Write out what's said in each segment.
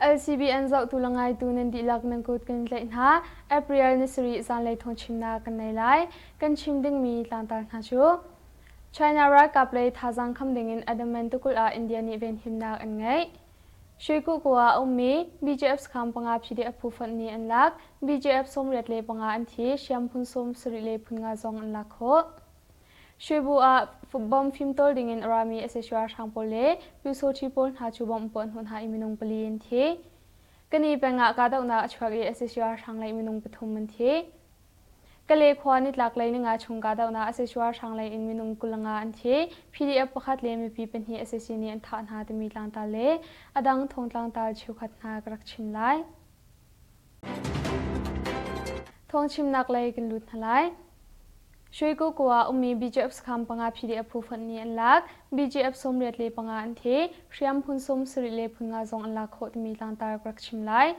LCBN zohtu le ngaitu nan dihlak nan kut kan tlaih hna. April ni sarih zanlei thawngchimnak kan nei lai. Kan chim dingmi tlangtar hna cu China ralkap lei thazaang kham dingin Andaman tikulh ah India nih venhimnak an ngeih. Shwekukku ah a ummi BGF sakhan panga PDF phu fonh nih an lak. BGF 85 an thi, hriam phun 70 le phun nga zong an lak khawh. Shwebu ah bomb fimtawl dingin a rami sac ralhrang pawl le Pyusawṭhi pawl hna cu bomb an puah hnawh hna i minung pali an thi. Kani peng ah kahdohnak a chuak i sac ralhrang lei minung pathum an thi. Kale khua nitlaklei ninga chung kahdohnak sac ralhrang lei in minung 25 an thi. PDF pakhat le mipi pahnih sac nih an thah hna timi tlangtar le a dang thawngtlangtar cheukhat hna ka rak chim lai. Thawngchimnak lei kan lut hna lai. Shwekoko ah ummi BGF sakhan panga PDF phu fonh nih an lak. BGF 85 an thi. Hriam phun 70 le phun nga zong an lak khawh timi tlangtar ka rak chim lai.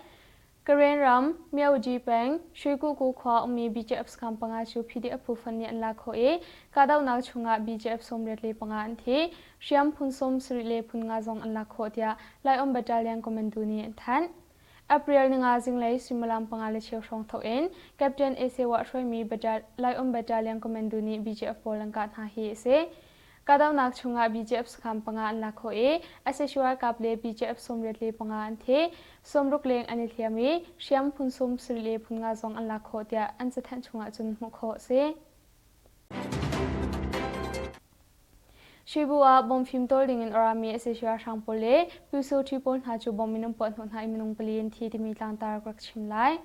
Karen ram, Myaoji peng, Shwekoko khua ummi BGF sakhan panga cu PDF phu fonh nih an lak khawh i kahdohnak chungah BGF 85 an thi. Hriam phun 70 le phun nga zong an lak khawh tiah Laiom Battalion Commando nih an thanh. April ninga zinglei suimilam panga le cheu hrawng thawk in Captain Esewa hruaimi Laiom Battalion Commando nih BGF pawl an kah hna hi a si. Kahdohnak chungah BGF sakhan panga an lak khawh i sac ralkap le BGF 85 an thi, 60 leng an i hliam i hriam phun 70 le phun nga zong an lak khawh tiah an cathanh chungah cun hmuh khawh a si. Shibu ah bomb fimtawl dingin a rami sac ralhrang pawl le Pyusawṭhi pawl hna cu bomb in an puah hnawh hna i minung pali an thi timi tlangtar ka rak chim lai.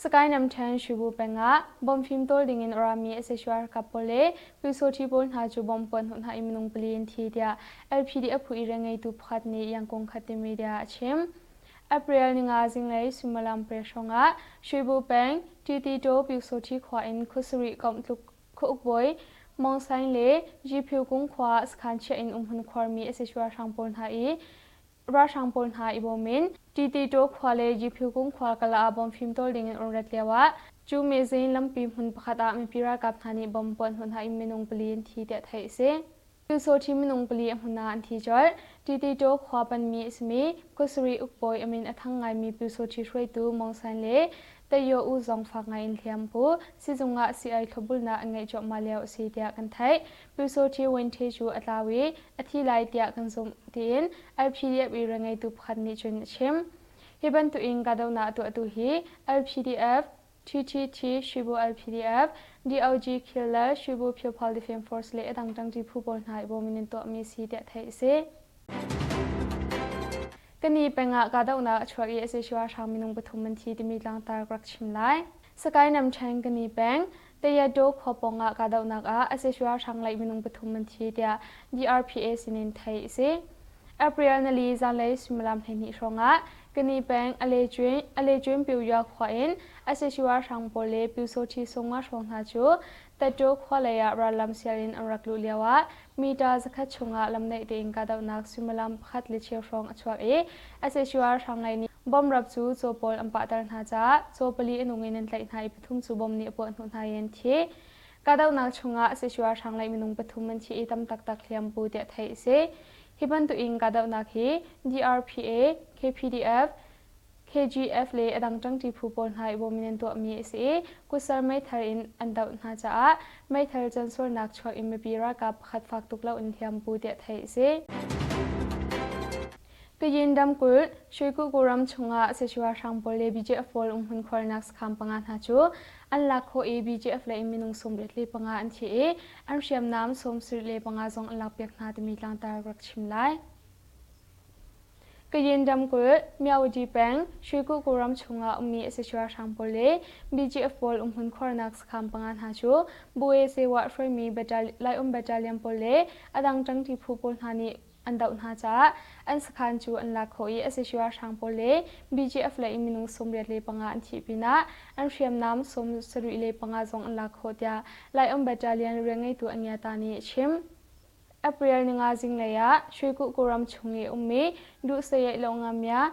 Sakae namṭhen Shibu peng ah bomb fimtawl dingin a rami sac ralkap pawl le Pyusawṭhi pawl hna cu bomb puah hnawh hna i minung pali an thi tiah LPDF phu i rianngeitu pakhat nih Yangkung khat media ah a chim. April ninga zinglei suimilam pariat hrawngah Shibu peng Tititaw Pyusawṭhi khua in khuasarih komh tluk Khuauk bawi Mong Saing le Gyi Kung khua sakhan chiah in umhmun khuarmi sac ralhrang pawl hna i ralhrang pawl hna i bawm in Tititaw khua le Gyi Kung khua kala ah bawm fimtawl ding in an rat lio ah cu mezin lampi hmun pakhat ah mipi ralkap hna nih bom puah hnawh hna in minung pali an thi tiah theih a si. Pyusawṭhi minung pali a hmun ah an thi colh. Tititaw khua panmi a simi Khuasarih ukbawi a min a thang ngaimi Pyusawṭhi hruaitu Mong San le Tayo U zong fak ngaiin hliam pu. Sizung ah sii-ai thlopbulnak an ngeih cuahmah lio a si tiah kan theih. Pyusawṭhi Win Htwe cu a tlau i a thi lai tiah kan zumh tiin LPDF i rianngeitu pakhat nih cun a chim. Hi bantukin kahdohnak a tuahtu hi LPDF, TTT, Shibu LPDF, DOG Killer, Shibu Pyophal Defense Force le a dang ṭangṭi phu pawl hna i bawm in an tuahmi si tiah theih a si. Kani peng ah kahdohnak a chuak i sac ralhrang minung pathum an thi timi tlangtar ka rak chim lai. Sakae namṭhen Kani peng, Tayadaw khua pawng ah kahdohnak ah sac ralhrang lei minung pathum an thi tiah DRPA sinin theih a si. April nali zanlei suimilam 12 hrawngah Kani peng Alecuin Pyuya khua in sac ralhrang pawl le Pyusawṭhi Sungma hrawng hna cu Taṭo khua lei ah rallam sial in an rak luh lioah mita zakhat chungah lamnaih tein kahdohnak suimilam pakhat le cheu hrawng a chuak i sac ralhrang lei nih bomb rap cu caw pawl an pahter hna caah caw pali a nung in an tlaih hna i pathum cu bomb nih a puah hnawh hna i an thi. Kahdohnak chungah sac ralhrang lei minung pathum an thi i tam taktak hliam pu tiah theih a si. Hi bantukin kahdohnak hi DRPA, KPDF, KGF le a dang ṭangṭi phu pawl hna i bawm in an tuahmi a si i kutsal meithal in an doh hna caah meithal cansualnak chuak in mipi ralkap pakhat fak tuk loin hliam pu tiah theih a si. Kayin ramkulh Shwekukku ram chungah sac ralhrang pawl le BGF pawl umhmun khuarnak sakhan panga hna cu an lak khawh i BGF lei in minung 75 an thi i an hriamnam 75 zong an lakpiak hna timi tlangtar rak chim lai. Kayin ramkulh Myawaddy peng Shwekukku ram chungah ummi sac ralhrang pawl le BGF pawl umhmun khuarnak sakhan panga hna cu Bue Sewa hruaimi Laium Battalion pawl le a dang ṭangṭi phu pawl hna nih an doh hna caah an sakhan cu an lak khawh i sac ralhrang pawl le BGF lei in minung 85 an thih pinah an hriamnam 75 zong an lak khawh tiah Laiom Battalion rianngeitu Angyata nih a chim. April ninga zinglei ah Shwekukku ram chung i ummi Duhsayaih Longamya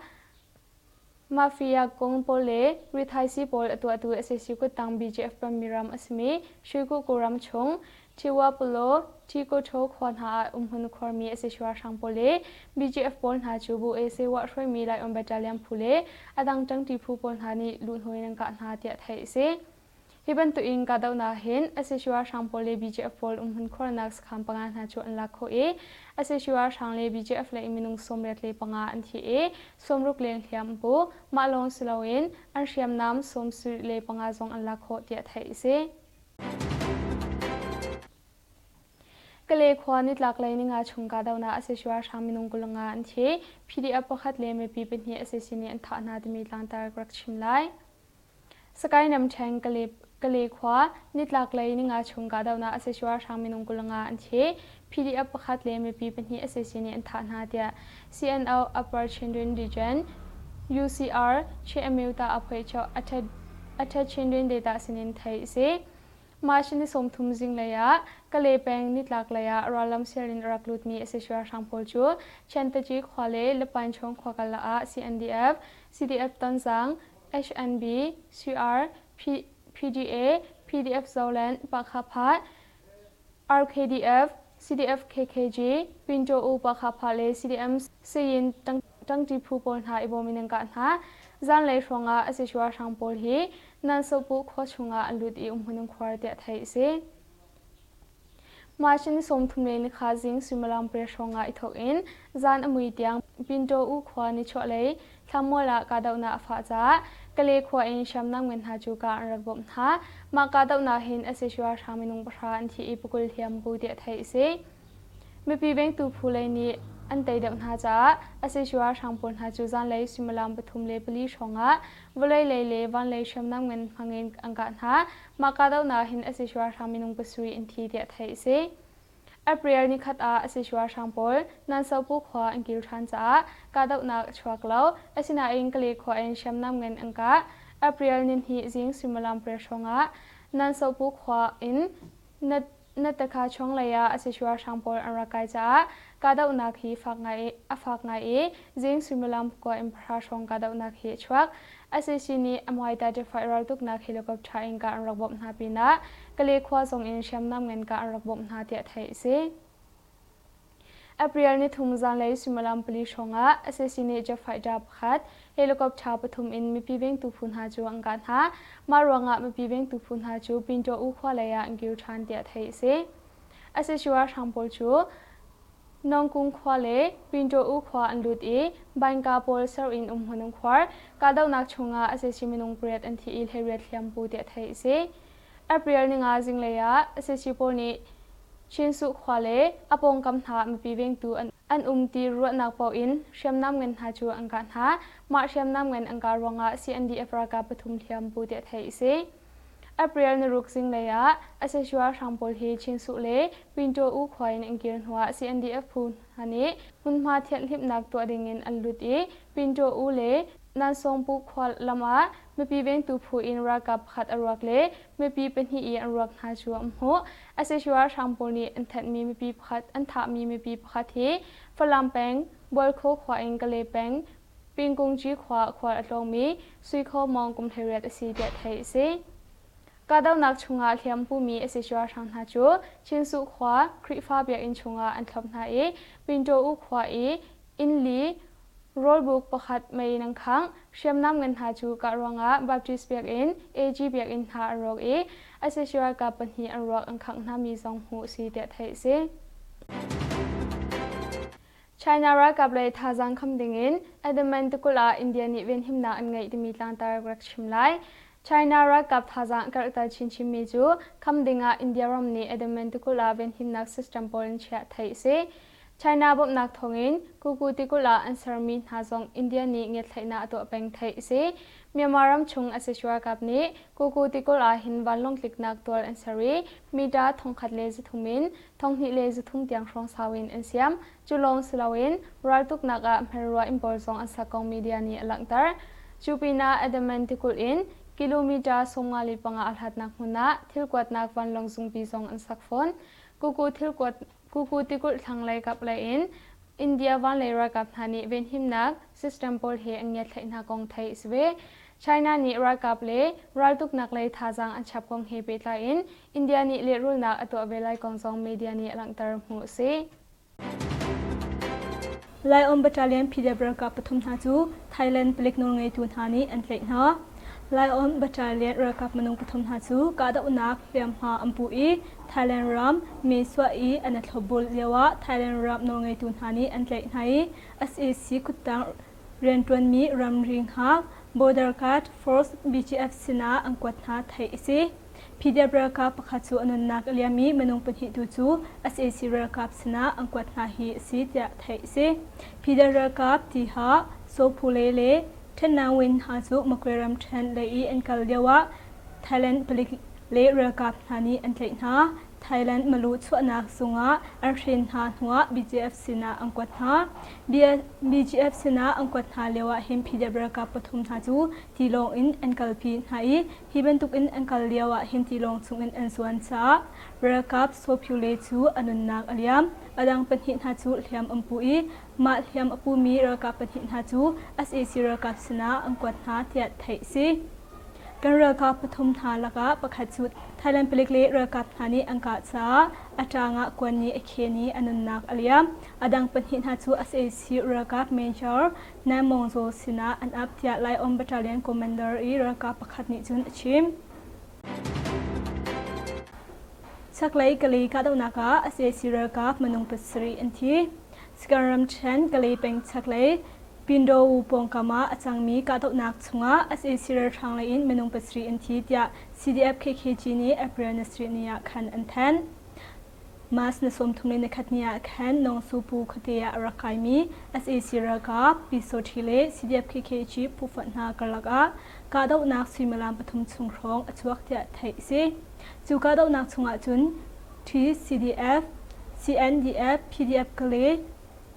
Mafia kong pawl le rithaisii pawl a tuahtu sac kuttang BGF Pammi ram a simi Shwekukku ram chung. Thiwapolo, Thikotho khua hna ah umhmun khuarmi sac ralhrang pawl le BGF pawl hna cu Bu A Sewah hruaimi Laion Battalion phu le a dang ṭangṭi phu pawl hna nih luhhnawh in an kah hna tiah theih a si. Hi bantuk in kahdohnak hin sac ralhrang pawl le BGF pawl umhmun khuarnak sakhan panga hna cu an lak khawh i sac ralhrang le BGF lei minung 85 an thi i 60 leng hliam an pu. Mah lawng si loin an hriamnam 75 zong an lak khawh tiah theih a si. Kale khua nitlaklei ninga chung kahdohnak a si ralhrang minung 25 an thi. PDF pakhat le mipi pahnih sac nih an thah hna timi tlangtar ka rak chim lai. Sakae namṭhen Kale khua nitlaklei ninga chung kahdohnak a si ralhrang minung 25 an thi. PDF pakhat le mipi pahnih sac nih an thah hna tiah CNO Upper Chindwin Region UCR Chin Amyota Aphoicho Athe Chindwin Data sinin theih a si. March ni 30 zinglei ah Kale peng nitlaklei ah rallam sial in a rak lutmi sac ralhrang pawl cu Chentaci khua le Lapanchawng khua karlak ah CNDF, CDF Tonzang, HNB, CR, PDA, PDF Zoland, Pakhaphat, RKDF, CDF KKG, Pinto U Pakhapha le CDM Sayin ṭangṭi phu pawl hna i bawm in an kah hna. Zanlei hrawngah sac ralhrang pawl hi Nansopu khua chungah an lut i umhmun an khuar tiah theih a si. March ni 30 le nikha zing suimilam pariat hrawngah i thawk in zan a mui tiang Pinto U khua nichuahlei Thlammual ah kahdohnak a fah caah Kale khua in hriamnam ngan hna cu kah an rak bawmh hna. Mah kahdohnak hin sac ralhrang minung pahra an thi i pakul hliam bu tiah theih a si. Mipi vengtu phu lei nih an tei deuh hna caah sac ralhrang pawl hna cu zanlei suimilam pathum le pali hrawngah vawlei lei le vanlei hriamnam ngan hmangin an kah hna. Mah kahdohnak hin sac ralhrang minung pasarih an thi tiah theih a si. April nikhat ah sac ralhrang pawl Nansopu khua an kil ṭhan caah kahdohnak a chuak lo. Asinain Kale khua in hriamnam ngan an kah. April nihnih zing suimilam pariat hrawngah Nansopu khua in Natakha chuang lei ah sac ralhrang pawl an rak kai caah kahdohnak hi fak ngai a fak ngai i zing suimilam pakua in pahra hrawng kahdohnak hi a chuak. Sac nih MY-35 raltuknak helicopter in kah an rak bawmh hna pinah Kale khua zong in hriamnam ngan kah an rak bawmh hna tiah theih a si. April nithum zanlei suimilam pali hrawngah sac nih jet fighter pakhat, helicopter pathum in mipi vengtu phu hna cu an kah hna. Mah ruangah mipi vengtu phu hna cu Pinto U khua lei ah an kir ṭhan tiah theih a si. Sac ralhrang pawl cu Nawngkung khua le Pinto U khua an lut i Bainka pawl ser in umhmun an khuar. Kahdohnak chungah sac minung pariat an thi i 18 hliampu tiah theih a si. April ninga zinglei ah sac pawl nih Chinsuh khua le a pawngkam hna mipi vengtu an um ti ruahnak paoh in hriamnam ngan hna cu an kah hna. Mah hriamnam ngan an kah ruangah CNDF ralkap pathum hliampu tiah theih a si. April niruk zinglei ah sac ralhrang pawl hi Chinsuh le Pinto U khua in an kir hnuah CNDF phu hna nih hmunhma thianhhlimhnak tuah dingin an lut i Pinto U le Nansawngpu khua lam ah mipi vengtu phu in ralkap pakhat a ruak le mipi pahnih i an ruak hna cu an hmuh. Sac ralhrang pawl nih an thenhmi mipi pakhat an thahmi mipi pakhat hi Falam peng Bualkho khua in Kale peng Pingkungci khua khual a tlawngmi Sui Khaw Mawng kum 18 a si tiah theih a si. Kahdohnak chungah hliam pumi sac ralhrang hna cu Chinsuh khua Khrihfa biakinn chungah an thlop hna i Pinto U khua i inn li rawlbuk pakhat mei in an khangh. Hriamnam ngan hna cu kah ruangah Baptist biakinn, AG biakinn hna an rawk i sac ralkap pahnih an ruak an khangh hna mi zong hmuh a si tiah theih a si. China ralkap lei thazaang kham dingin Andaman tikulh ah India nih venhimnak an ngeih timi tlangtar rak chim lai. China ralkap thazaang karhter chinchinmi cu kham dingah India ram nih Andaman tikulh ah venhimnak system pawl an chiah theih a si. China bawmhnak thawngin Kuku tikulh ah an sermi hna zong India nih ngiatthlaihnak a tuah peng theih a si. Myanmar ram chung sac ralkap nih Kuku tikulh ah hin vanlawng tliknak tual an ser i mita 1,300 in 2300 tiang hrawng sau in an siam. Cu lawng si loin raltuknak ah hmelrua inn pawl zong an sak kong media nih a langhter. Cu pinah Andaman tikulh in kilometer 55 a hlatnak hmun ah thilkuatnak vanlawng zungpi zong an sak fawn. Kuku thilkuat Kuku tikulh thlanglei kap lei in India vanlei ralkap hna nih venhimnak system pawl he an ngiatthlaih hna kong theih a si ve. China nih ralkap le raltuknak lei thazaang an chap kong he pehtlai in India nih lehrulnak a tuah ve lai kong zong media nih a langhter hmuh a si. Laiawm Battalion PDF ralkap pathum hna cu Thailand palik nawlngeitu hna nih an tlaih hna. Laiawm Battalion ralkap minung pathum hna cu kahdohnak hliamhma an pu i Thailand ram Mae Sua i an i thlopbul lioah Thailand ram nawlngeitu hna nih an tlaih hna i sac kuttang rianṭuanmi ramri hngak Border Guard Force BGF sinah an kuat hna theih a si. PDF ralkap pakhat cu a nunnak a liam i minung pahnih tu cu sac ralkap sinah an kuat hna hi a si tiah theih a si. PDF ralkap Tiha, Sophule le Thennaung hna cu Makwe ramṭhen lei i an kal lioah Thailand palik le ralkap hna nih an tlaih hna. Thailand malu chuahnak zungah an hren hna hnuah BGF sinah an kuat hna. BGF sinah an kuat hna lioah hin PDF ralkap pathum hna cu tilawng in an kalpi hna i Hi bantukin an kal lioah hin tilawng chungin an zuan caah ralkap Sophyule cu a nunnak a liam. A dang pahnih hna cu hliam an pu i mah hliam a pumi ralkap pahnih hna cu sac ralkap sinah an kuat hna tiah theih a si. Kan ralkap pathum hna lakah pakhat cu Thailand palik le ralkap hna nih an kah caah a ṭang ah kuan nih a khen i a nunnak a liam. A dang pahnih hna cu sac ralkap Major Naimawng Zaw sinah an ap tiah Laiawm Battalion Commander i ralkap pakhat nih cun a chim. Chaklei Kalay kahdohnak ah sac ralkap minung pasarih an thi. Skan ramṭhen Kalay peng chaklei Pindowu pawngkam ah a cangmi kahdohnak chungah sac ralhrang lei in minung pasarih an thi tiah CDF KKG nih April ni sarih ni ah khan an thanh. Mas na 30 le nikhat ni ah khan Nawngsupu khuate ah a rak kaimi sac ralkap Pyisawṭhi le CDF-KKG phufonh hna karlak ah kahdohnak suimilam pathum chung hrawng a chuak tiah theih a si. Cu kahdohnak chungah cun TCDF, CNDF, PDF-Kale,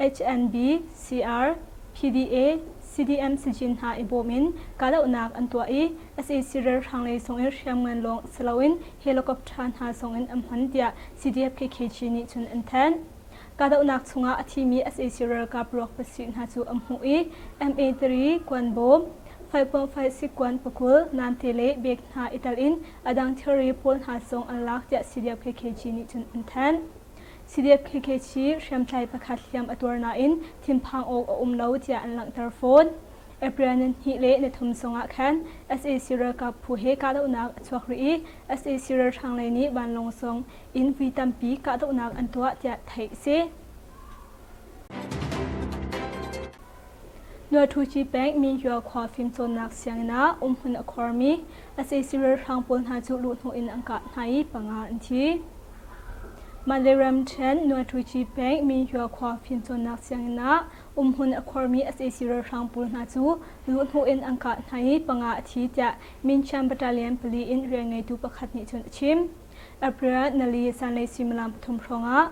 HNB, CR, PDA, CDM sijin hna i bawm in kahdohnak an tuah i sac ralhrang lei zong in hriamngan lawng si loin helicopter hna zong in an hman tiah CDF KKG nih cun an thanh. Kahdohnak chungah a thimi sac ralkap ruak pasarih hna cu an hmuh i MA3 kuanbawm, 5.5 kuan pakul, namte le bek hna i tel in a dang thilri pawl hna zong an lak tiah CDF KKG nih cun an thanh. CDF-KKC hriamtlai pakhat hliam a tuar nain thinphang awk a um lo tiah an langhter fawn. April ni hnih le ni thum zongah khan sac ralkap phu he kahdohnak a chuak rih i sac ralhrang lei nih vanlawng zong in vui tampi kahdohnak an tuah tiah theih a si. Nuathuci peng Minhua khua fimcawnnak sianginn ah umhmun a khuarmi sac ralhrang pawl hna cu luhhnawh in an kah hna i panga an thi. Mandalay ramṭhen Nuathuci peng Minhua khua fimcawnnak sianginn ah umhmun a khuarmi sac ralhrang pawl hna cu luhhnawh in an kah hna i panga a thi tiah Minchian Battalion pali in rianngeitu pakhat nih cun a chim. April nali zanlei suimilam pathum hrawngah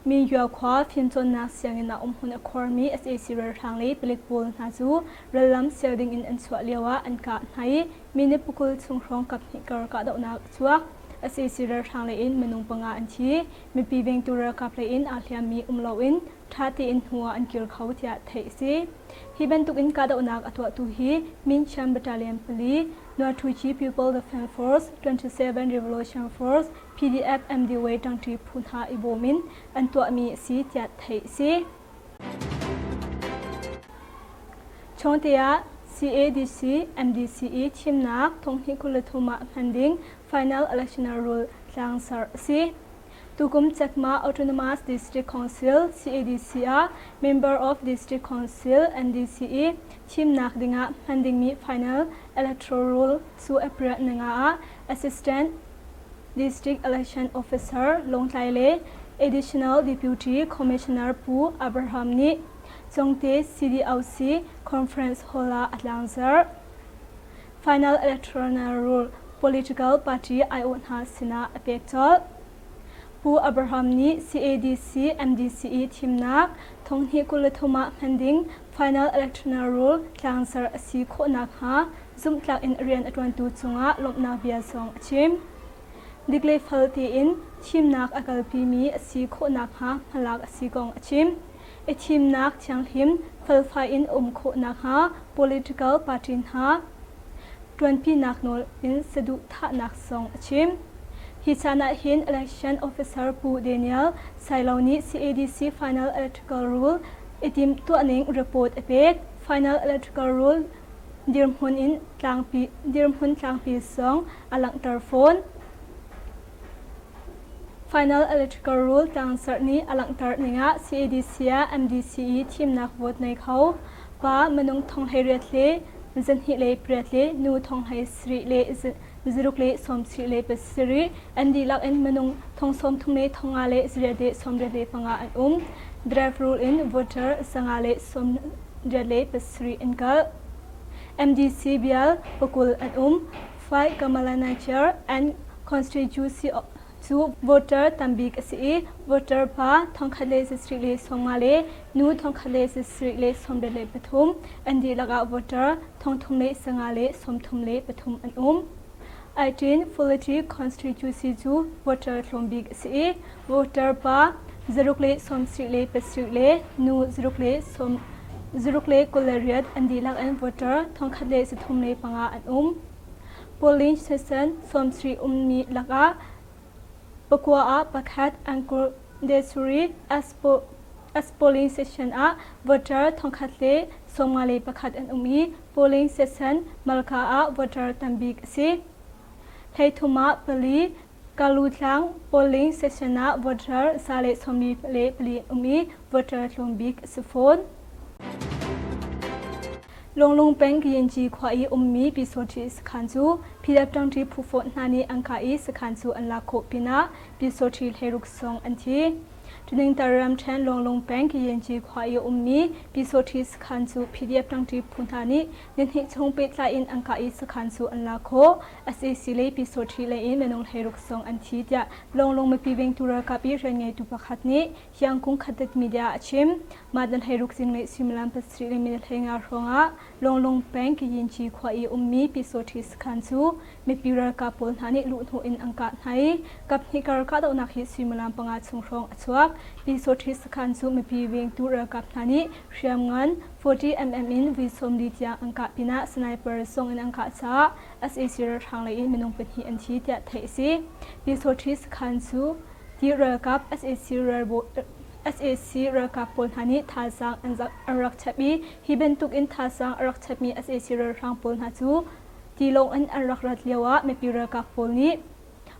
Mingyua khua fimcawnnak sianginn ah umhmun a khuarmi sac ralhrang le palik pawl hna cu rallam sial ding in an chuah lioah an kah hna i minute pakul chung hrawng kaphnih kar kahdohnak a chuak. Sac ralhrang lei in minung panga an thi. Mipi vengtu ralkap lei in aa hliammi um loin ṭha tein hnu ah an kir kho tiah theih a si. Hi bantuk in kahdohnak a tuahtu hi Minchian Battalion pali, Nuathuci People Defense Force, 27 Revolution Force, PDF MDW ṭangṭi phu hna i bawm in an tuahmi a si tiah theih a si. Chawngte ah CADC MDC i thimnak thonghnih 23 ah hman ding final electional rule tlangsarh a si. Tukum Chakma Autonomous District Council CADC ah Member of District Council MDC i thimnak dingah hman dingmi final electoral rule cu April ninga ah Assistant District Election Officer Lawngtlai le Additional Deputy Commissioner Pu Abraham nih Congte CDOC Conference Hall ah a tlangzarh. Final Electoral Rule Political Party aiawh hna sinah a pek colh. Pu Abraham nih CADC MDCE thimnak thonghnih 23 ah hman ding Final Electoral Rule tlangzarh a si khawh nakhnga zumhtlak in rian a ṭuantu cungah lawmhnak bia zong a chim. Dik le fel tein thimnak a kalpimi a si khawh nakhnga hmalak a si kong a chim. I thimnak thianghlim felfai in um khawh nakhnga political party hna ṭuanpinak nawl in saduhthahnak zong a chim. Hi caan ah hin Election Officer Pu Daniel Sailo nih CADC Final Electrical Rule i timhtuahning report a pek. Final Electrical Rule dirhmun in tlangpi, dirhmun tlangpi zong a langhter fawn. Final Electrical Rule tlangserh nih a langhter ning ah CADC ah MDC i thimnak vote nei kho pa minung thong 18 le 28 le nu thong 17 le zaruk le 70 le 7 an dihlak in minung thong 30 le thong nga le 8 le 85 le panga an um. Draft rule in voter sanga le 8 le 7 an kal. MDC bial pakul an um. Fight Kamala Nair and Constituency cu voter tambik a si i voter pa thongkhat le 70 le 50 le nu thongkhat le 70 le 73 an dihlak ah voter thongthum le sanga le 33 le pathum an um. Aitin Fulity Constituency cu voter tlawmbik a si i voter pa zaruk le 70 le 7 le nu zaruk le sawm zaruk le 28 an dihlak in voter thongkhat le 3 le panga an um. Polling station 70 ummi lakah pakua ah pakhat Angkor Desuri as polling station ah voter thongkhat le 51 an um i polling station Malka ah voter tambik a si. Hleithum ah pali Kalutlang polling station ah voter za le 44 an um i voter tlawmbik a si fawn. Lunglung peng Kayinci khua i ummi Pyisawṭhi sakhan cu PDF ṭangṭi phu fawnh hna nih an kah i sakhan cu an lak khawh pinah Pyisawṭhi hleiruk sawng an thi. Tuningtar ramṭhen Lunglung peng Kayinci khua i ummi Pyisawṭhi sakhan cu PDF ṭangṭi phu hna nih nihnih chung pehtlai in an kah i sakhan cu an lak khawh. Sac le Pyisawṭhi lei in minung hleiruk sawng an thi tiah Lunglung mipi vengtu ralkap i rianngeitu pakhat nih Hiangkung Khatet Media a chim. Mah dan hleiruk zinglei suimilam pasarih le minute hleinga hrawngah Longlong peng Kayinci khua i ummi Pyisawṭhi sakhan cu mipi ralkap pawl hna nih luhhnawh in an kah hna i kaphnih kar kahdohnak hi suimilam panga chung hrawng a chuak. Pyisawṭhi sakhan cu mipi vengtu ralkap hna nih hriamngan 40 mm in vui 40 tiang an kah pinah sniper zong in an kah caah sac ralhrang lei in minung pahnih an thi tiah theih a si. Pyisawṭhi sakhan cu Ti ralkap sac ralkap pawl hna nih thazaang an rak chap i hi bantuk in thazaang a rak chapmi sac ralhrang pawl hna cu tilawng in an rak rat lio ah mipi ralkap pawl nih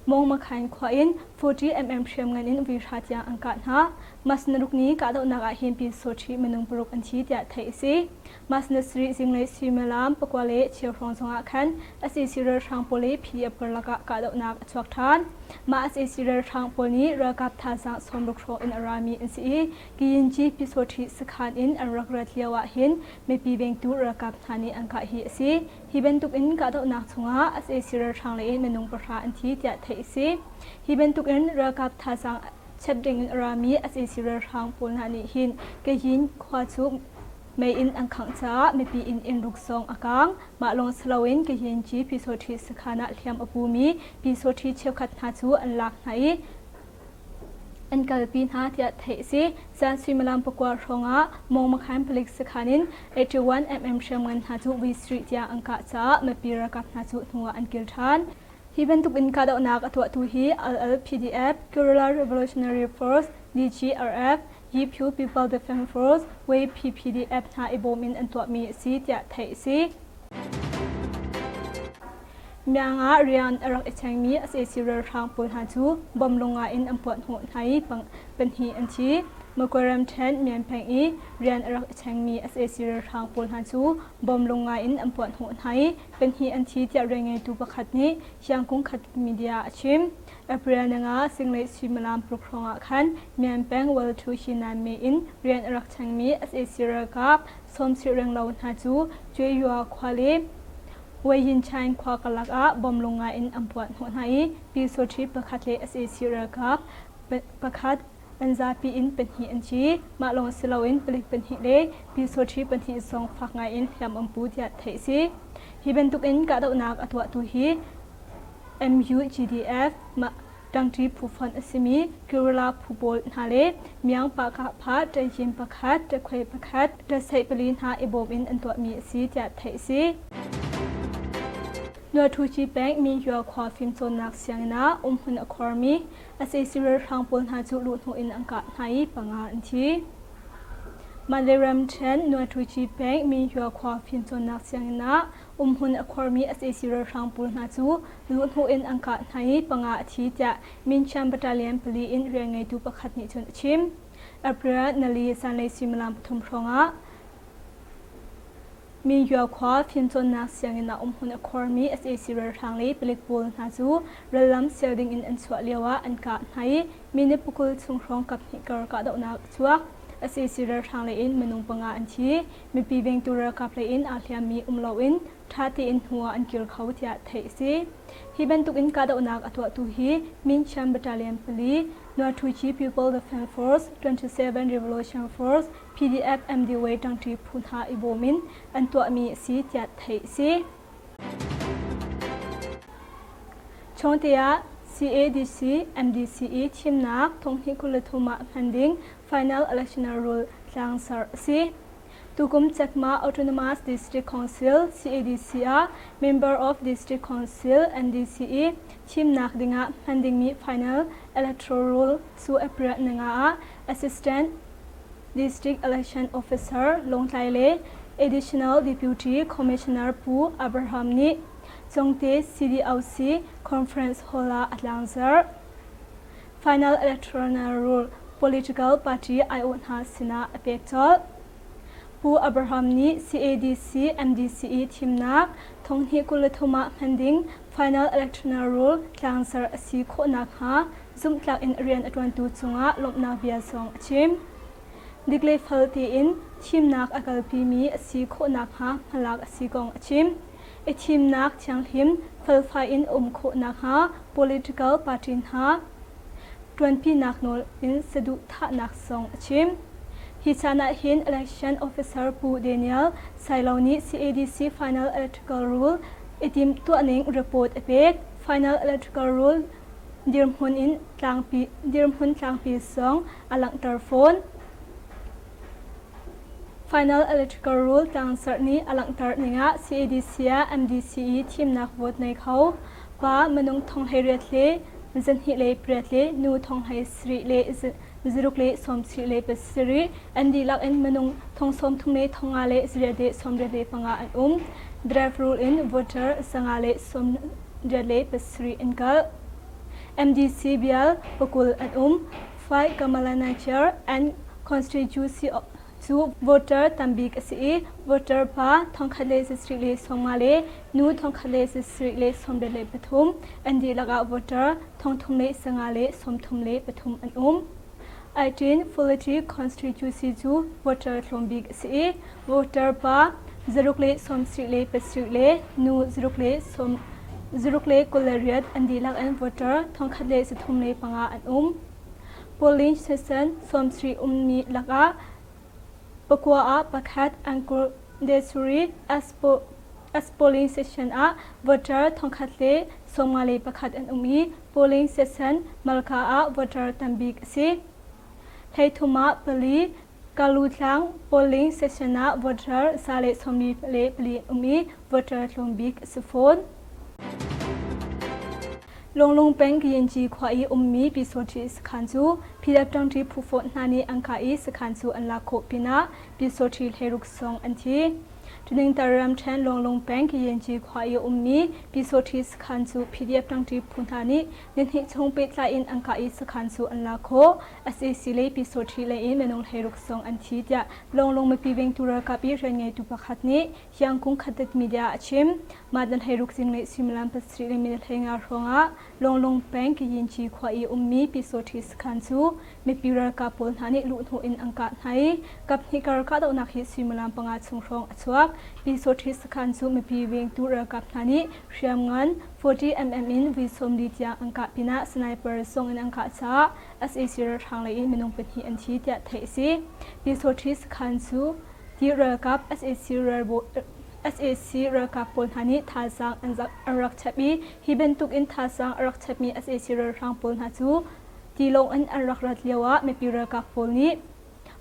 Mawngmakhain khua in 40 mm hriamngan in vuihra tiang an kah hna. Mas naruk ni kahdohnak ah hin Pyisawṭhi minung paruk an thi tiah theih a si. Mas nasarih zinglei suimilam pakua le cheu hrawng zongah khan sac ralhrang pawl le PDF karlak ah kahdohnak a chuak ṭhan. Mah sac ralhrang pawl nih ralkap thazaang sawmruk hrawng in a rami an si i Kiyinci Pyisawṭhi sakhan in an rak rat lio ah hin mipi vengtu ralkap hna nih an kah hi a si. Hi bantuk in kahdohnak chungah sac ralhrang lei in minung pahra an thi tiah theih a si. Hi bantuk in ralkap thazaang chep ding in a rami sac ralhrang pawl hna nih hin Kayin khua cu Mei inn an khangh caah mipi inn innruk zong a kaang. Mah lawng si loin Kayinci Pyisawṭhi sakhan ah hliam a pumi Pyisawṭhi cheukhat hna cu an lak hna i an kalpi hna tiah theih a si. Zan suimilam pakua hrawng ah Mawngmakhain palik sakhan in 81 mm hriamngan hna cu vui sarih tiang an kah caah mipi ralkap hna cu hnu ah an kil ṭhan. Hi bantuk in kahdohnak a tuahtu hi LLPDF, Guerrilla Revolutionary Force, DGRF, Yiphu People Defense Force, WPPDF hna i bawm in an tuahmi a si tiah theih a si. Myanmar ah rian a rak i chengmi sac ralhrang pawl hna cu bom lunga in an puahhnawh hna i pahnih an thi. Magwe ramṭhen Myanpeng i rian a rak i chengmi sac ralhrang pawl hna cu bom lunga in an puahhnawh hna i pahnih an thi tiah rianngeitu pakhat nih Hiangkung khat media a chim. April ninga singlei suimilam paruk hrawngah khan Myan peng Walthu Hinan me in rian a rak chengmi sac ralkap sawmsirh renglo hna cu Cueyua khua le Wayinchain khua karlak ah bom lunga in an puah hnawh hna i Pyusawṭhi pakhat le sac ralkap pakhat an zapi in pahnih an thi. Mah lawng si loin palik pahnih le Pyusawṭhi pahnih zong fak ngai in hliam an pu tiah theih a si. Hi bantuk in kahdohnak a tuahtu hi MUGDF, Ṭangṭi phu fonh a simi Guerrilla phu pawl hna le Miang Pahkahpha ṭaihyin pakhat, ṭakhuai pakhat, ṭaseih pali hna i bawm in an tuahmi a si tiah theih a si. Nuaṭhuci peng Minhyua khua fimcawnnak sianginn ah umhmun a khuarmi sac ralhrang pawl hna cu luhhnawh in an kah hna i panga an thi. Mandalay ramṭhen Nuaṭhuci peng Minhyua khua fimcawnnak sianginn ah umhmun a khuarmi sac ralhrang pawl hna cu luhhnawh in an kah hna i panga a thi tiah Minchiam Battalion pali in rianngeitu pakhat nih cun a chim. April nali zanlei suimilam pathum hrawngah Mingyua khua fimcawnnak sianginn ah umhmun a khuarmi sac ralhrang le palik pawl hna cu rallam sial ding in an chuah lioah an kah hna i minute pakul chung hrawng kaphnih kar kahdohnak a chuak. Sac ralhrang lei in minung panga an thi. Mipi vengtu ralkap lei in aa hliammi um loin ṭha tein hnu ah an kir kho tiah theih a si. Hi bantuk in kahdohnak a tuahtu hi Minchiam Battalion pali, Nuathuci People Defense Force, 27 Revolution Force, PDF MDW ṭangṭi phu hna i bawm in an tuahmi a si tiah theih a si. Chawngte ah CADC MDC i thimnak thonghnih 23 ah hman ding Final Electional Rule tlangserh a si. Tukum Chakma Autonomous District Council CADC ah Member of District Council MDC i thimnak dingah hman dingmi Final Electoral Rule cu April ninga ah Assistant District Election Officer Lawngtlai le Additional Deputy Commissioner Pu Abraham nih Congte CDOC Conference Hall ah a tlangzarh. Final Electoral Rule Political Party aiawh hna sinah a pek colh. Pu Abraham nih CADC MDC i thimnak thonghnih 23 ah hman ding Final Electoral Rule tlangzarh a si khawh nakhnga zumhtlak in rian a ṭuantu cungah lawmhnak bia zong a chim. Dik le fel tein thimnak a kalpimi a si khawh nakhnga hmalak a si kong a chim. I thimnak thianghlim felfai in um khawh nakhnga political party hna ṭuanpinak nawl in saduhthahnak zong a chim. Hi caan ah hin Election Officer Pu Daniel Sailo nih CADC Final Electrical Rule i timhtuahning report a pek. Final Electrical Rule dirhmun in tlangpi dirhmun tlangpi zong a langhter fawn. Final Electrical Rule tlangserh nih a langhter ning ah CADC ah MDC i thimnak vote nei kho pa minung thong 18 le zahnih le pariat le nu thong 17 le zaruk le 70 le pasarih an dihlak in minung thong 30 le thong nga le zariat le 88 le panga an um. Draft rule in voter sanga le 88 le pasarih an kal. MDC bial pakul an um. Fight Kamalanacher and Constituency cu voter tambik a si i voter pa thongkhat le zasarih le sawmnga le nu thongkhat le zasarih le sawmriat le pathum an dihlak ah voter thongthum le sanga le sawmthum le pathum an um. Aiṭin Fulity Constituency cu voter tlawmbik a si i voter pa zaruk le sawmsarih le pasarih le nu zaruk le sawm zaruk le 28 an dihlak in voter thongkhat le zathum le panga an um. Polling station 70 ummi lakah pakua ah pakhat Angkor Desuri as polling station ah voter thongkhat le 51 an um i polling station Malka ah voter tambik a si. Hleithum ah pali Kalutlang polling station ah voter za le 44 an um i voter tlawm bik a si fawn. Lunglung peng Kayinci khua i ummi Pyisawṭhi sakhan cu PDF ṭangṭi phu fawnh hna nih an kah i sakhan cu an lak khawh pinah Pyisawṭhi hleiruk sawng an thi. Tuningtar ramṭhen Lunglung peng Kayinci khua i ummi Pyisawṭhi sakhan cu PDF ṭangṭi phu hna nih nihnih chung pehtlai in an kah i sakhan cu an lak khawh. Sac lei Pyisawṭhi lei in minung hleiruk zong an thi tiah Lawnglung mipi vengtu ralkap i rianngeitu pakhat nih Hyangkung Khatet media a chim. Mah dan hleiruk zinglei suimilam pasarih le minute hleinga hrawngah Lawnglung peng Kayinci khua i ummi Pyisawṭhi sakhan cu mipi ralkap pawl hna nih luhhnawh in an kah hna i kaphnih kar kahdohnak hi suimilam panga chung hrawng a chuak. Pyisawṭhi sakhan cu mipi vengtu ralkap hna nih hriamngan 40 mm in vui 40 tiang an kah pinah sniper zong in an kah caah sac ralhrang lei in minung pahnih an thi tiah theih a si. Pyisawṭhi sakhan cu ti ralkap sac ralbawi. Sac ralkap pawl hna nih thazaang an rak chap i hi bantuk in thazaang a rak chapmi sac ralhrang pawl hna cu tilawng in an rak rat lio ah mipi ralkap pawl nih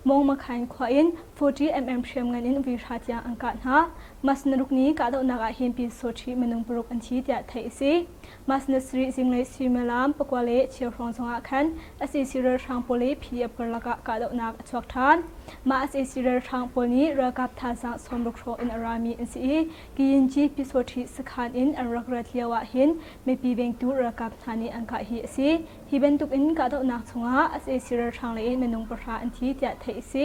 Mawngmakhain khua in 40 mm hriamngan in vihra tiang an kah hna. Mas naruk ni kahdohnak ah hin Pyusawṭhi minung paruk an thi tiah theih a si. Mas na sarih zinglei suimilam pakua le cheu hrawng zongah khan sac ralhrang pawl le PDF karlak ah kahdohnak a chuak ṭhan. Mah sac ralhrang pawl nih ralkap thazaang sawmruk hrawng in a rami an si i Kiyinci Pyusawṭhi sakhan in an rak rat lio ah hin mipi vengtu ralkap hna nih an kah hi a si. Hi bantuk in kahdohnak chungah sac ralhrang lei in minung pahra an thi tiah theih a si.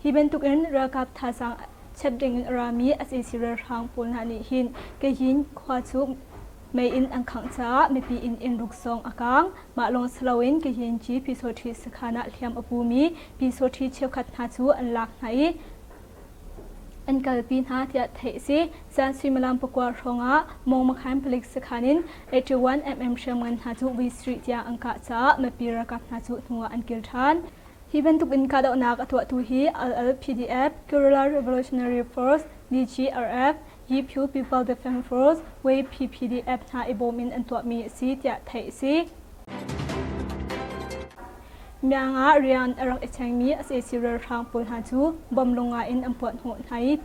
Hi bantuk in ralkap thazaang chep ding in a rami sac ralhrang pawl hna nih hin Kayin khua cu mei in an khangh caah mipi inn inn ruk zong a kaang. Mah lawng si loin Kayinci Pyusawṭhi sakhan ah hliam a pumi Pyusawṭhi cheukhat hna cu an lak hna i an kalpi hna tiah theih a si. Zan suimilam pakua hrawngah Mawngmakhain palik sakhan in 81 mm hriamngan hna cu V Street tiang an kah caah mipi ralkap hna cu hnu ah an kil ṭhan. Hi bantuk in kahdohnak a tuahtu hi LLPDF, Guerrilla Revolutionary Force, DGRF, Yiphu People Defense Force, WPPDF hna i bawm in an tuahmi a si tiah theih a si. Myanmar ah rian a rak i chengmi sac ralhrang pawl hna cu bomb lunga in an puahhnawh hna i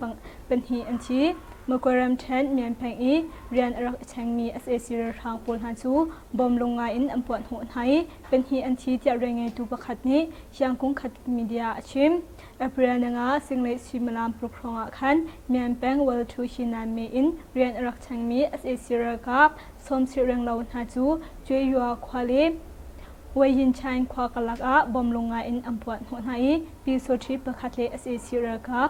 pahnih an thi. Magwe ramṭhen Myanpeng i rian a rak i chengmi sac ralhrang pawl hna cu bomb lunga in an puahhnawh hna i pahnih an thi tiah rianngeitu pakhat nih Hyangkung khat media a chim. April ninga zinglei suimilam paruk hrawngah khan Myanpeng Walthu Hinan me in rian a rak chengmi sac ralkap sawmsirh renglo hna cu Cueyua khua le Wayinchain khua karlak ah bom lungngai in an puah hnawh hna i Pyusawṭhi pakhat le sac ralkap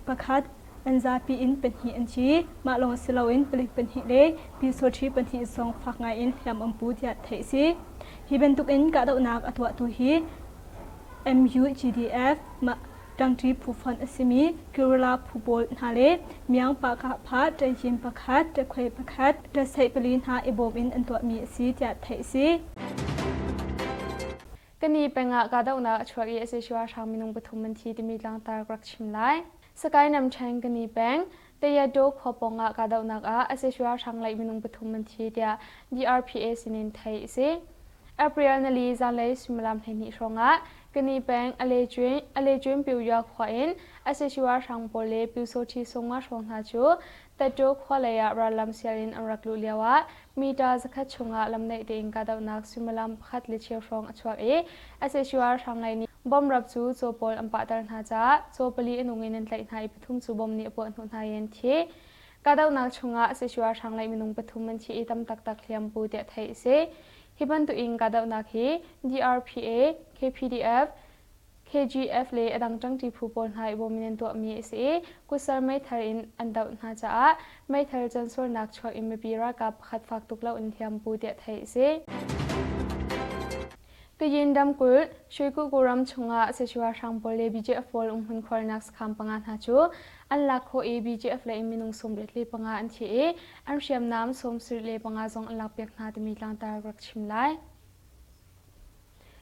pakhat an zapi in pahnih an thi. Mah lawng si loin palik pahnih le Pyusawṭhi pahnih zong fak ngai in hliam an pu tiah theih a si. Hi bantuk in kahdohnak a tuahtu hi MUGDF ṭangṭi phu fonh a simi Guerrilla phu pawl hna le Miang Pahkahpha ṭaihyin pakhat, ṭakhuai pakhat, ṭaseih pali hna i bawm in an tuahmi a si tiah theih a si. Kani peng ah kahdohnak a chuak i Asia hrang minung pathum an thi timi tlangtar ka rak chim lai. Sakae namṭhen Kani peng Tayadaw khua pawngah kahdohnak ah Asia hrang lei minung pathum an thi tiah DRPA sinin theih a si. April nali zanlei suimilam 12 hrawngah Kani peng Alecuin Pyuya khua in Asia hrang pawl le Pyusawṭhi Sungma hrawng hna cu Taṭo khua lei ah rallam sial in an rak luh lioah mita zakhat chungah lamnaih tein kahdohnak suimilam pakhat le cheu hrawng a chuak i Asia hrang lei nih bomb rap cu caw pawl an pahter hna caah caw pali a nung in an tlaih hna i pathum cu bomb nih a puah hnawh hna i an thi. Kahdohnak chungah Asia hrang lei minung pathum an thi i tam taktak hliam pu tiah theih a si. Hi bantuk in kahdohnak hi DRPA, KPDF, KGF le a dang ṭangṭi phu pawl hna i bawm in an tuahmi a si i kutsal meithal in an doh hna caah meithal cansualnak chuak in mipi ralkap pakhat fak tuk loin hliampu tiah theih a si. Kayin ramkulh Shwekukku ram chungah Sechua hrang pawl le BGF pawl umhmun khuarnak sakhan panga hna cu an lak khawh i BGF lei in minung 75 an thi i an hriamnam 75 zong an lakpiak hna timi tlangtar rak chim lai.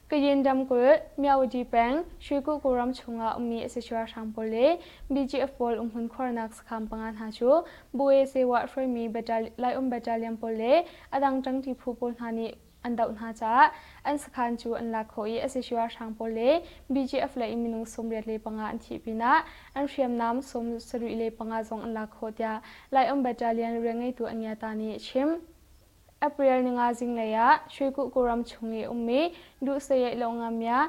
Kayin ramkulh Myawaddy peng Shwekukku ram chungah ummi Sechua hrang pawl le BGF pawl umhmun khuarnak sakhan panga hna cu Bue Sewa hruaimi Laium Battalion pawl le a dang ṭangṭi phu pawl hna nih an doh hna caah an sakhan cu an lak khawh i sac ralhrang pawl le BGF lei in minung 85 an thih pinah an hriamnam 75 zong an lak khawh tiah Laiom Battalion rianngeitu Angyata nih a chim. April ninga zinglei ah Shwekukku ram chung i ummi Duhsayaih Longamya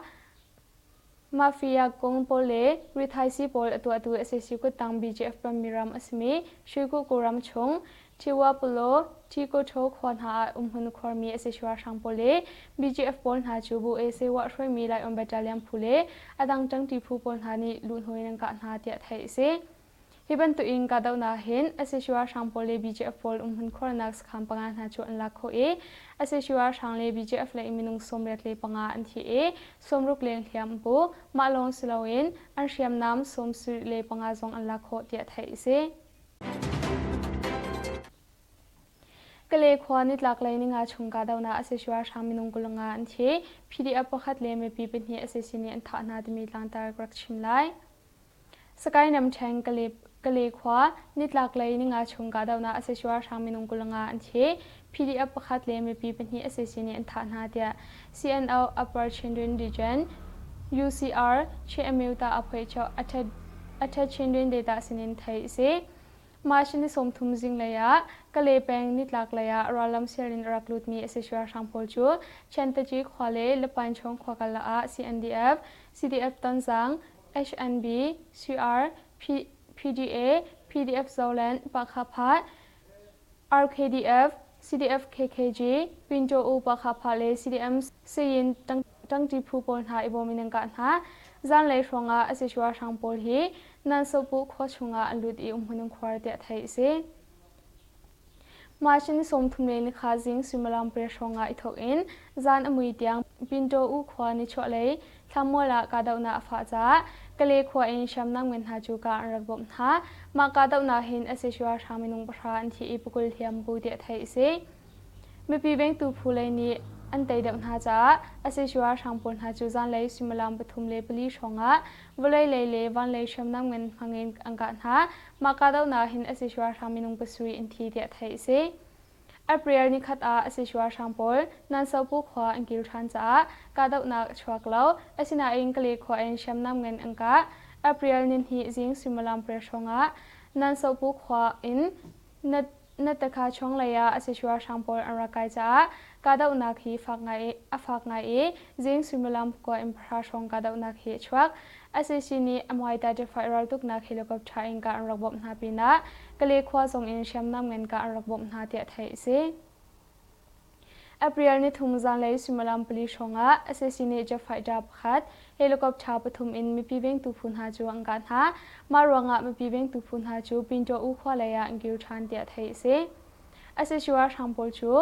Mafia kong pawl le rithaisii pawl a tuahtu sac kuttang BGF rammi ram a simi Shwekukku ram chung Thiwapolo, Thikotho khua hna ah umhmun khuarmi sac ralhrang pawl le BGF pawl hna cu Bu A Sewah hruaimi Laion Battalion phu le a dang ṭangṭi phu pawl hna nih luhhnawh in an kah hna tiah theih a si. Hi bantuk in kahdohnak hin sac ralhrang pawl le BGF pawl umhmun khuarnak sakhan panga hna cu an lak khawh i sac ralhrang le BGF lei minung 85 an thi i 60 leng hliam an pu. Mah lawng si loin an hriamnam 75 zong an lak khawh tiah theih a si. Kale khua nitlaklei ninga chung kahdohnak a sac ralhrang minung 25 an thi. PDF pakhat le mipi pahnih sac nih an thah hna timi tlangtar ka rak chim lai. Sakae namṭhen. Kale khua nitlaklei ninga chung kahdohnak a si ralhrang minung 25 an thi. PDF pakhat le mipi pahnih sac nih an thah hna tiah CNO Upper Chindwin Region UCR Chiamyuta Aphuaichoh Atha Chindwin Data sinin theih a si. March ni 30 zinglei ah Kale peng nitlaklei ah rallam sial in a rak lutmi sac ralhrang pawl cu Chantaji khua le Lapanchawng khua karlak ah CNDF, CDF Tonzang, HNB, CR, PDA, PDF Zoland, Pakhaphat, RKDF, CDF KKG, Pinto U Pakhapha le CDM Sayin ṭangṭi phu pawl hna i bawm in an kah hna. Zanlei hrawngah a sac ralhrang pawl hi Nansopu khua chungah an lut i umhmun an khuar tiah theih a si. March ni 30 le nikha zing suimilam pariat hrawngah i thawk in zan a mui tiang Pinto U khua nichuahlei Thlammual ah kahdohnak a fah caah Kale khua in hriamnam ngan hna cu kah an rak bawmh hna. Mah kahdohnak hin sac ralhrang minung pahra an thi i pakul hliam pu tiah theih a si. Mipi vengtu phu lei nih an tei deuh hna caah sac ralhrang pawl hna cu zanlei suimilam pathum le pali hrawngah vawlei lei le vanlei hriamnam ngan hmangin an kah hna. Mah kahdohnak hin sac ralhrang minung pasarih an thi tiah theih a si. April nikhat ah sac ralhrang pawl Nansopu khua an kil ṭhan caah kahdohnak a chuak lo. Asinain Kale khua in hriamnam ngan an kah. April nihnih zing suimilam pariat hrawngah Nansopu khua in Natakha chuang lei ah sac ralhrang pawl an rak kai caah kahdohnak hi fak ngai a fak ngai i zing suimilam pakua in pahra hrawng kahdohnak hi a chuak. Sac nih MY-35 raltuknak helicopter in kah an rak bawmh hna pinah Kale khua zong in hriamnam ngan kah an rak bawmh hna tiah theih a si. April nithum zanlei suimilam pali hrawngah sac nih jet fighter pakhat, helicopter pathum in mipi vengtu phu hna cu an kah hna. Mah ruangah mipi vengtu phu hna cu Pinto U khua lei ah an kir ṭhan tiah theih a si. Sac ralhrang pawl cu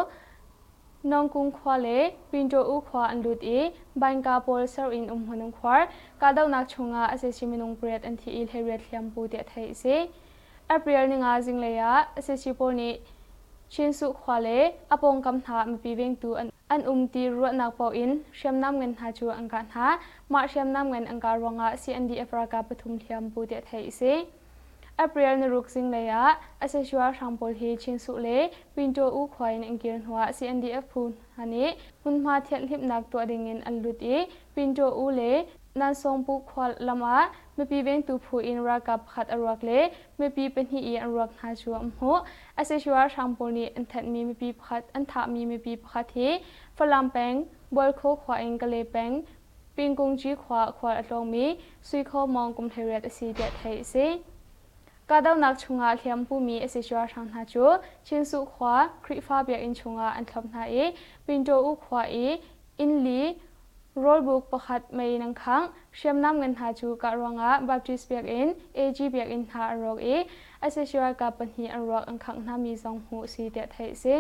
Nawngkung khua le Pinto U khua an lut i Bainka pawl ser in umhmun an khuar. Kahdohnak chungah sac minung pariat an thi i hleiriat hliampu tiah theih a si. April ninga zinglei ah sac pawl nih Chinsuh khua le a pawngkam hna mipi vengtu an um ti ruahnak paoh in hriamnam ngan hna cu an kah hna. Mah hriamnam ngan an kah ruangah CNDF ralkap pathum hliampu tiah theih a si. April niruk zinglei ah sac ralhrang pawl hi Chinsuh le Pinto U khua in an kir hnuah CNDF phu hna nih hmunhma thianhhlimhnak tuah dingin an lut i Pinto U le Nansawngpu khua lam ah mipi vengtu phu in ralkap pakhat a ruak le mipi pahnih i an ruak hna cu an hmuh. Sac ralhrang pawl nih an thenhmi mipi pakhat an thahmi mipi pakhat hi Falam peng Bualkho khua in Kale peng Pingkungci khua khual a tlawngmi Sui Khaw Mawng kum 18 a si tiah theih a si. Kahdohnak chungah hliam pumi sac ralhrang hna cu Chinsuh khua Khrihfa biakinn chungah an thlop hna i Pinto U khua i inn li rawlbuk pakhat mei in an khangh. Hriamnam ngan hna cu kah ruangah Baptist biakinn, AG biakinn hna an rawk i sac ralkap pahnih an ruak an khangh hna mi zong hmuh a si tiah theih a si.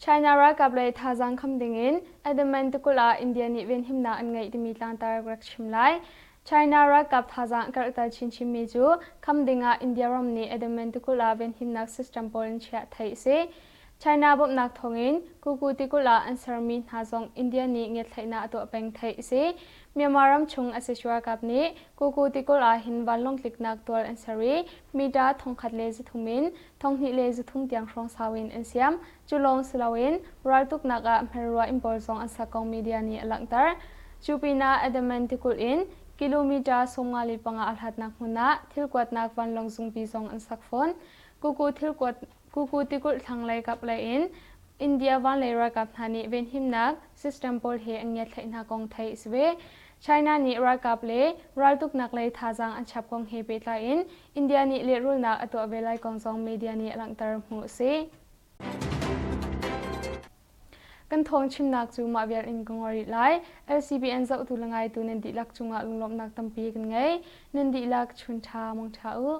China ralkap lei thazaang kham dingin Andaman tikulh ah India nih venhimnak an ngeih timi tlangtar rak chim lai. China ralkap thazaang karhter chinchinmi cu kham dingah India ram nih Andaman tikulh ah venhimnak system pawl an chiah theih a si. China bawmhnak thawngin Kuku tikulh ah an sermi hna zong India nih ngiatthlaihnak a tuah peng theih a si. Myanmar ram chung sac ralkap nih Kuku tikulh ah hin vanlawng tliknak tual an ser i mita 1,300 in 2300 tiang hrawng sau in an siam. Cu lawng si loin raltuknak ah hmelrua inn pawl zong an sak kong media nih a langhter. Cu pinah Andaman tikulh in kilometer 55 a hlatnak hmun ah thilkuatnak vanlawng zungpi zong an sak fawn. Kuku thilkuat Kuku tikulh thlanglei kaplei in India vanlei ralkap hna nih venhimnak system pawl he an ngiatthlaih hna kong theih a si ve. China nih ralkap le raltuknak lei thazaang an chap kong he pehtlai in India nih lehrulnak a tuah ve lai kong zong media nih a langhter hmuh a si. Kan thawng chimnak cu mah vial in ka ngol rih lai. LCBN zohtu le ngaitu nan dihlak cungah lunglawmhnak tampi kan ngei. Nan dihlak chun ṭha, mang ṭha u.